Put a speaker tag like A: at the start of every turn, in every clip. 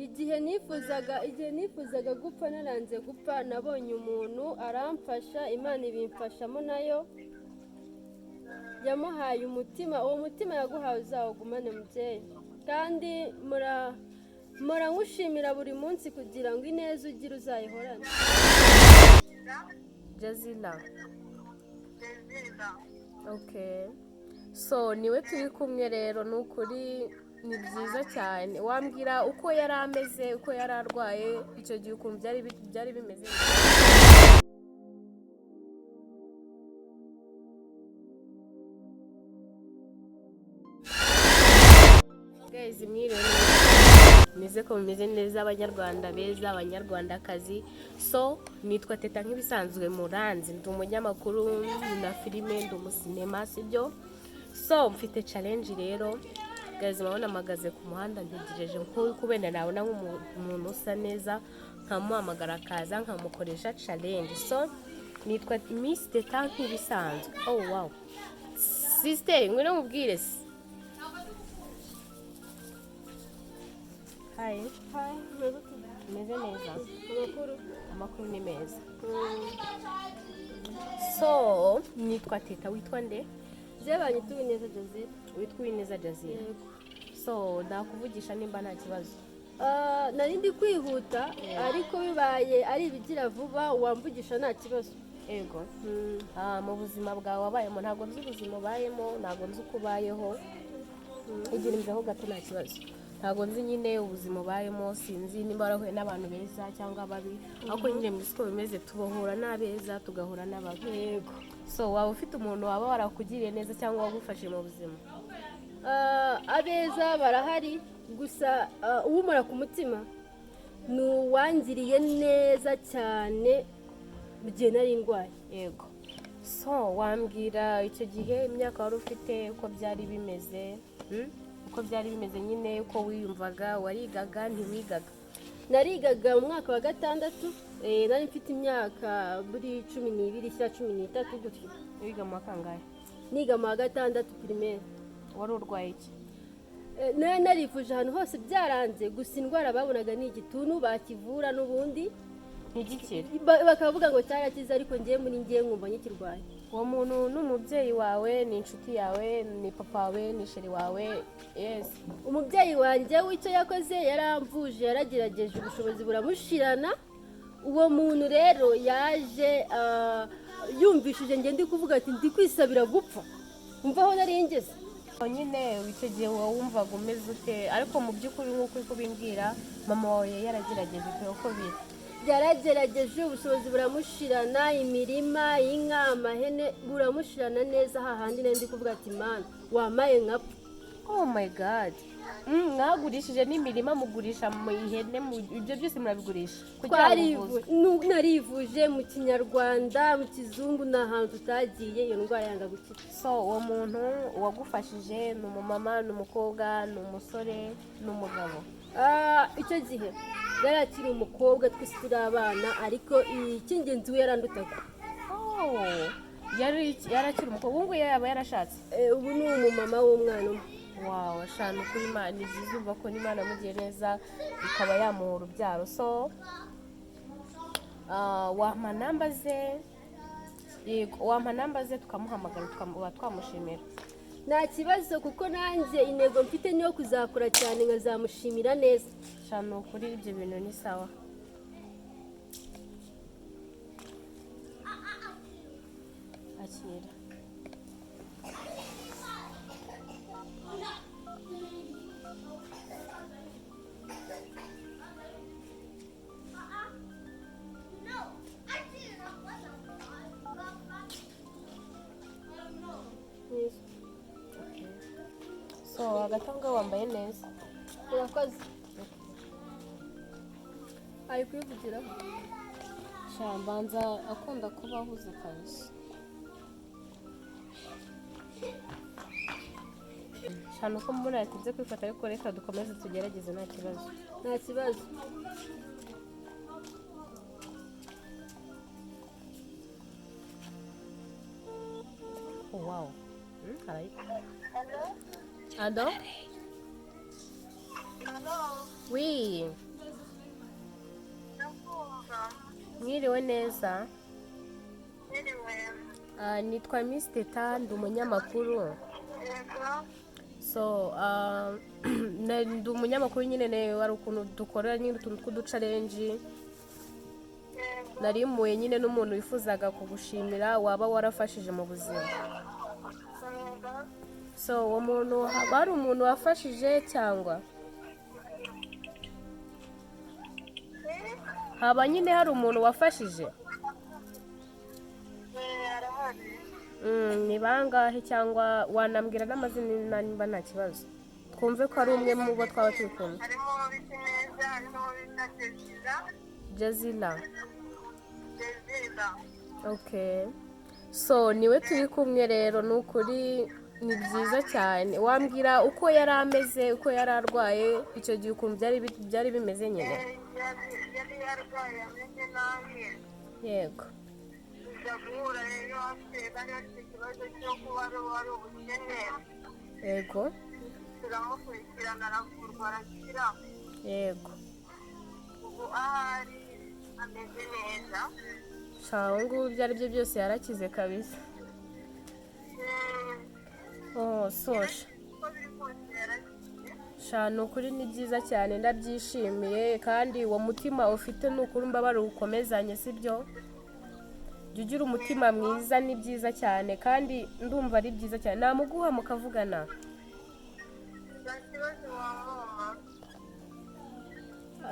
A: Igihe nifuzaga gupfa, naranze gupfa, nabonye umuntu aramfasha. Imana ibimfashamo nayo yamuhaye umutima. Uwo mutima yaguhaye uzawugumane, mubyeyi, kandi mpora nkushimira buri munsi kugira ngo ineza ugira uzayihorane.
B: Jazila. Okay, so niwe turi kumwe rero. Ni ukuri ni byiza cyane. Wambwira uko yari ameze, uko yari arwaye icyo gihe, ukuntu byari bimeze? Guys, mwiriwe neza. Nize ko mumeze neza, Abanyarwanda beza, Abanyarwandakazi. So nitwa Teta nk'ibisanzwe, muranzi, ndi umunyamakuru na filime, ndi umusinema, sibyo? So mfite challenge rero, guys. Murabona mpagaze ku muhanda, ntegereje nk'uko wenda nabona nk'umuntu usa neza nkamuhamagara akaza nkamukoresha challenge. So nitwa Miss Teta nk'ibisanzwe. Oh wow, sister, ngwino mubwire se. Hi. Meze neza.
A: Amakuru?
B: Amakuru ni meza. So nitwa Teta. Witwa nde?
A: Byabanye Uwineza Joseph.
B: Witwa Uwineza Jazira?
A: Yego.
B: So nakuvugisha nimba nta kibazo?
A: Ah, nari ndi kwihuta, ariko bibaye ari ibigira vuba wamvugisha, nta kibazo.
B: Ego. Mu buzima bwawe wabayemo, ntabwo nzi ubuzima ubayemo, ntabwo nzi uko ubayeho. Igira imbeho gato, nta kibazo. Ntabwo nzi nyine ubuzima ubayemo, sinzi nimba warahuye n'abantu beza cyangwa babi, ariko nyine mu isi uko bimeze, tubahura n'abeza, tugahura n'ababi. So waba ufite umuntu waba warakugiriye neza cyangwa wagufashe mu buzima?
A: Ah, abeza barahari, gusa uwumara ku mutima ni uwangiriye neza cyane mu gihe nari ndwaye.
B: Yego. So wambwira icyo gihe imyaka wari ufite, uko byari bimeze, Uko byari bimeze nyine, uko wiyumvaga, warigaga, ntiwigaga?
A: Narigaga mu mwaka wa gatandatu, nari mfite imyaka muri 12 cyangwa 13 gutyo.
B: Wiga mu wa kangahe?
A: Niga mu wa gatandatu primaire.
B: Wari urwaye iki?
A: Nari narivuje ahantu hose byaranze, gusa indwara babonaga ni igituntu, bakivura n'ubundi
B: Ntigikire.
A: Bakavuga ngo cyarakize, ariko ngewe muri ngewe nkumva nkikirwaye.
B: Uwo muntu ni umubyeyi wawe, ni inshuti yawe, ni papa wawe, ni chéri wawe? Yes.
A: Umubyeyi wanjye w'icyo yakoze, yaramvuje, yaragerageje, ubushobozi buramushirana. Uwo muntu rero yaje yumvishije nge ndi kuvuga ati ndi kwisabira gupfa, umva aho nari ngeze.
B: Nyine icyo gihe wowe wumvaga umeze ute? Ariko mu by'ukuri, nk'uko uri kubimbwira, mama wawe yaragerageje pe, uko biri.
A: Yaragerageje, ubushobozi buramushirana, imirima, inka, amahene, buramushirana neza, hahandi nari ndi kuvuga ati: "Mana, wamaye nkapfa."
B: Oh my God. Mwagurishije n'imirima, mugurisha mu ihene, ibyo byose murabigurisha kugira ngo muvuzwe?
A: Narivuje mu kinyarwanda, mu kizungu, ni ahantu tutagiye, iyo ndwara yanga gukira.
B: So uwo muntu wagufashije ni umumama, ni umukobwa, ni umusore, ni umugabo?
A: Ah, icyo gihe yari akiri umukobwa, twese turi abana, ariko icy'ingenzi we yarandutaga.
B: Oh, yari akiri umukobwa. Ubu ngubu yaba yarashatse?
A: Ubu ni umumama w'umwana umwe.
B: Wawe ashana ukuri. Imana ni byiza, umva ko n'Imana yamugiye neza ikaba yamuha urubyaro. So wampa namba ze? Yego, wampa namba ze tukamuhamagara, tukaba twamushimira.
A: Nta kibazo, kuko nanjye intego mfite niyo kuzakura cyane nkazamushimira neza.
B: Shana ukuri, ibyo bintu ni sawa. Akira.
A: Neza.
B: So hagati aho ngaho wambaye neza.
A: Urakoze. Ari kuyivugiraho.
B: Shambanza akunda kuba ahuze kabisa. Shana uko mbona yatinze kwifata, ariko reka dukomeze tugerageze, nta kibazo.
A: Nta kibazo.
B: Oh, wow. Arayikora. Allo?
C: Hello.
B: Oui. Mwiriwe neza.
C: Mwiriwe.
B: Nitwa Miss Teta, ndi umunyamakuru.
C: Yego.
B: So ndi umunyamakuru nyine, hari ukuntu dukora nyine utuntu tw'uduchallenge.
C: Yego.
B: Narimuye nyine n'umuntu wifuzaga kugushimira waba warafashije mu buzima.
C: Yego.
B: So uwo muntu, haba hari umuntu wafashije cyangwa haba nyine hari umuntu wafashije?
C: Arahari.
B: Ni bangahe, cyangwa wanambwira n'amazina niba nta kibazo, twumve ko ari umwe mu bo twaba turi kumwe.
C: Harimo uwo bita Neza, harimo uwo bita Jezira.
B: Jazila.
C: Jezira.
B: Okay, so niwe turi kumwe rero. Ni ukuri ni byiza cyane. Wambwira uko yari ameze, uko yari arwaye icyo gihe, ukuntu byari bimeze nyine?
C: Yari yarwaye ameze nabi. Tuza guhura rero afite, bari bafite ikibazo cyo kuba ari ubukene. Turamukurikirana, aravurwa, arakira. Ubu ahari ameze neza.
B: Sha, ubu ngubu ibyo ari byo byose yarakize kabisa. Oh, so
C: Uko biri kose yarakize.
B: Sha, ni ukuri ni byiza cyane, ndabyishimiye. Kandi uwo mutima ufite, ni ukuri mbabare uwukomezanye, sibyo? Jya ugira umutima mwiza, ni byiza cyane, kandi ndumva ari byiza cyane. Namuguha mukavugana.
C: Nta kibazo, wamuma.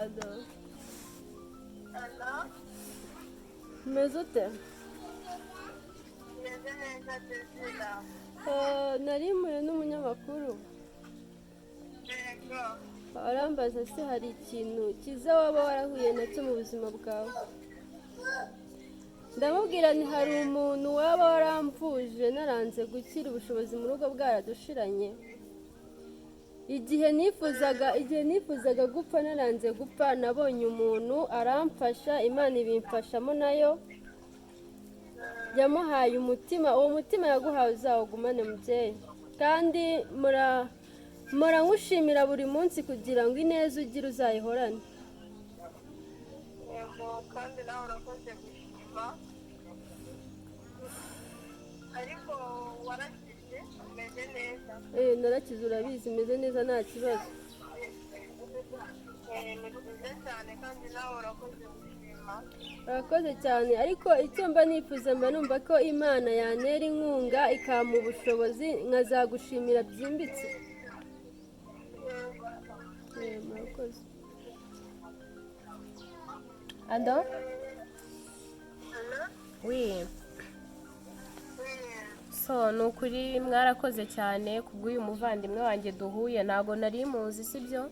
A: Allo.
C: Allo.
A: Umeze ute?
C: Meze neza, Jezira.
A: Nari mpuye n'umunyamakuru.
C: Yego.
A: Arambaza se hari ikintu cyiza waba warahuye nacyo mu buzima bwawe. Ndamubwira nti hari umuntu waba waramvuje naranze gukira, ubushobozi mu rugo bwaradushiranye, igihe nifuzaga gupfa naranze gupfa, nabonye umuntu aramfasha, Imana ibimfashamo nayo yamuhaye umutima. Uwo mutima yaguhaye uzawugumane, mubyeyi, kandi mpora nkushimira buri munsi kugira ngo ineza ugira uzayihorane.
C: Yego, kandi nawe urakoze gushima, ariko warakize, umeze neza.
A: Narakize, urabizi, meze neza, nta kibazo.
C: Ni byiza cyane, kandi nawe urakoze gushima.
A: Urakoze cyane, ariko icyo mba nifuza, mba numva ko Imana yantera inkunga ikampa ubushobozi nkazagushimira byimbitse. Murakoze.
B: Allo? Oui. So ni ukuri mwarakoze cyane kubw'uyu muvandimwe wanjye duhuye. Ntabwo nari muzi, sibyo?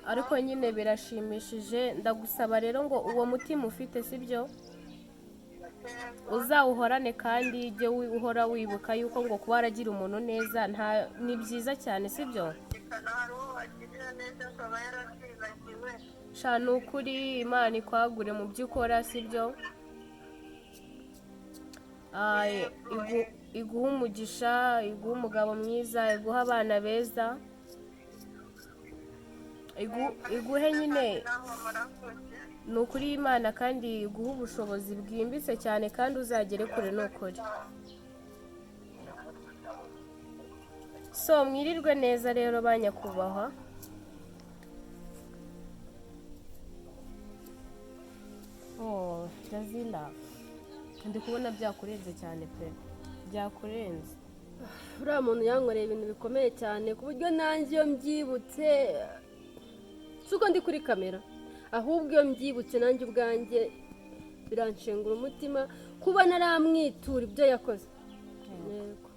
B: Ariko nyine birashimishije. Ndagusaba rero ngo uwo mutima ufite, sibyo, uzawuhorane, kandi ujye uhora wibuka yuko ngo kuba waragira umuntu neza nta ni byiza cyane, sibyo?
C: Hari uwo wagirira neza akaba yarakwibagiwe.
B: Sha, ni ukuri Imana ikwagure mu byo ukora, sibyo? Iguhe umugisha, iguhe umugabo mwiza, iguhe abana beza, iguhe nyine.
C: Naho murakoze.
B: Ni ukuri Imana kandi iguhe ubushobozi bwimbitse cyane, kandi uzagere kure, ni ukuri. So mwirirwe neza rero, ba nyakubahwa. Oh, Jazila, ndi kubona byakurenze cyane pe, byakurenze.
A: Uriya muntu yankoreye ibintu bikomeye cyane, ku buryo nanjye iyo mbyibutse, si uko ndi kuri kamera, ahubwo iyo mbyibutse nanjye ubwanjye biranshengura umutima kuba naramwitura ibyo yakoze. Yego.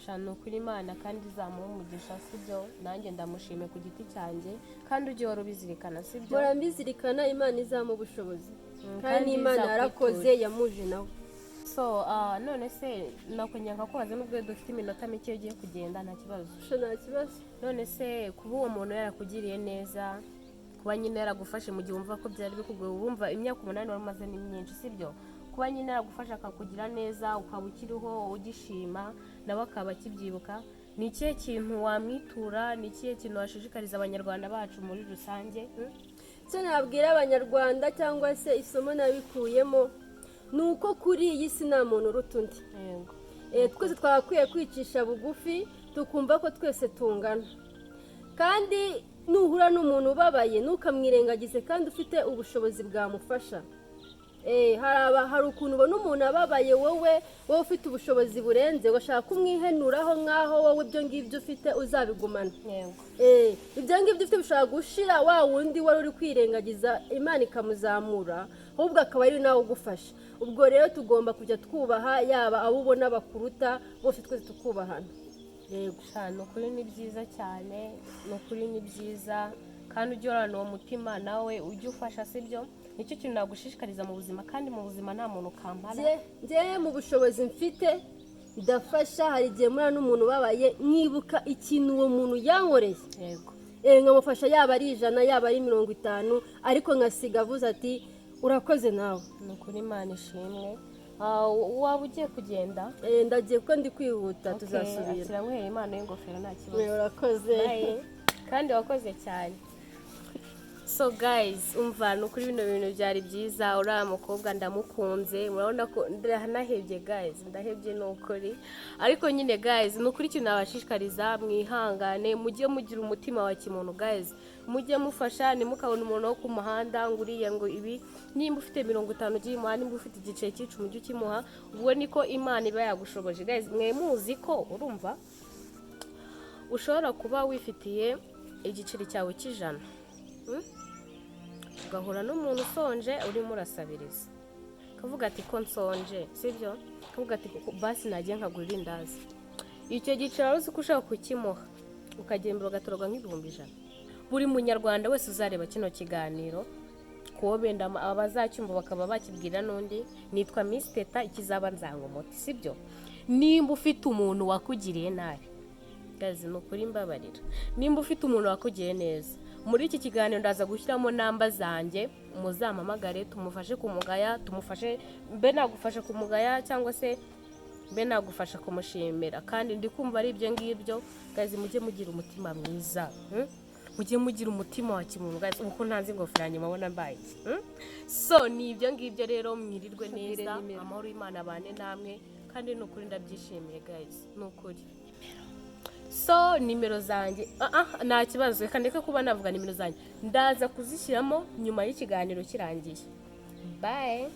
B: Sha, ni ukuri Imana kandi izamuha umugisha, sibyo? Nanjye ndamushimiye ku giti cyanjye, kandi ujye uhora ubizirikana, sibyo?
A: Mpora mbizirikana. Imana izamuha ubushobozi. Kandi
B: Kandi
A: Imana
B: izakwitura.
A: yarakoze, yamuje nawe.
B: So none se nakongera nkakubaza, nubwo dufite iminota mike ugiye kugenda, nta kibazo?
A: Sha, nta kibazo.
B: None se kuba uwo muntu yarakugiriye neza, kuba nyine yaragufashe mu gihe wumva ko byari bikugoye, wumva imyaka 8 wari umaze ni myinshi, sibyo? Kuba nyine yaragufashe akakugira neza, ukaba ukiriho ugishima, nawe akaba akibyibuka, ni ikihe kintu wamwitura? Ni ikihe kintu washishikariza Abanyarwanda bacu muri rusange?
A: Icyo nabwira Abanyarwanda cyangwa se isomo nabikuyemo ni uko kuri iyi si nta muntu uruta undi. Twese twagakwiye kwicisha bugufi, tukumva ko twese tungana. Kandi nuhura n'umuntu ubabaye, ntukamwirengagize kandi ufite ubushobozi bwamufasha. Hari ukuntu ubona umuntu ababaye, wowe ufite ubushobozi burenze, ugashaka kumwihenuraho nk'aho wowe ibyo ngibyo ufite uzabigumana. Ibyo ngibyo ufite bishobora gushira, wa wundi wari uri kwirengagiza Imana ikamuzamura, ahubwo akaba ari nawe ugufasha. Ubwo rero tugomba kujya twubaha, yaba abo ubona bakuruta bose, twese tukubahana. Yego.
B: Sha, ni ukuri ni byiza cyane, ni ukuri ni byiza. Kandi ujye uhorana uwo mutima, nawe ujye ufasha, sibyo? Nicyo kintu nagushishikariza mu buzima. Kandi mu buzima nta muntu kampara.
A: Njye mu bushobozi mfite ndafasha. Hari igihe mura n'umuntu ubabaye, nkibuka ikintu uwo muntu yankoreye, nkamufasha, yaba ari 100, yaba ari 50, ariko nkasiga avuze ati: "Urakoze nawe."
B: Ni ukuri, Imana ishimwe. Waba ugiye kugenda?
A: Ndagiye kuko ndi kwihuta.
B: Okay,
A: tuzasubira.
B: Akira nguhere impano y'ingofero, nta kibazo.
A: Urakoze.
B: Bye. Kandi wakoze cyane. So guys, umva, ni ukuri bino bintu byari byiza. Uriya mukobwa ndamukunze, murabona ko ndanahebye guys, ndahebye ni ukuri. Ariko nyine guys, ni ukuri ikintu nabashishikariza, mwihangane, mujye mugira umutima wa kimuntu guys, mujye mufasha. Ntimukabone umuntu wo ku muhanda ngo uriya ngo ibi. Nimba ufite 50 ujye uyimuha, nimba ufite igiceri cy'icumi ujye ukimuha. Ubwo niko Imana iba yagushoboje. Guys, mwe muzi ko urumva ushobora kuba wifitiye igiceri cyawe cy'ijana, Ugahura n'umuntu usonje urimo urasabiriza, kavuga ati: "Ko nsonje," sibyo? Kavuga ati: "Basi nagiye nkagura irindazi." Icyo giceri wari uzi ko ushobora kukimuha, ukagenda ugatoroga nk'ibihumbi 100. Buri munyarwanda wese uzareba kino kiganiro, kuwo benda abazacyumva bakaba bakibwira n'undi, nitwa Miss Teta, ikizaba nzanga umuti, sibyo? Nimba ufite umuntu wakugiriye nabi, guys, ni ukuri mbabarira. Nimba ufite umuntu wakugiriye neza, muri iki kiganiro ndaza gushyiramo namba zanjye, muzampamagare tumufashe kumugaya, tumufashe, mbe nagufasha kumugaya cyangwa se mbe nagufasha kumushimira. Kandi ndi kumva ari ibyo ngibyo. Guys, mujye mugira umutima mwiza, Mujye mugira umutima wa kimuntu guys. Ubu ko ntanzi ingofero yanjye, mubona mbaye iki, So ni ibyo ngibyo rero, mwirirwe neza.
A: Nimero.
B: Amahoro y'Imana abane namwe. Kandi ni ukuri ndabyishimiye guys, ni ukuri. So nimero zanjye, nta kibazo, reka ndeke kuba navuga nimero zanjye, ndaza kuzishyiramo nyuma y'ikiganiro kirangiye. Bye.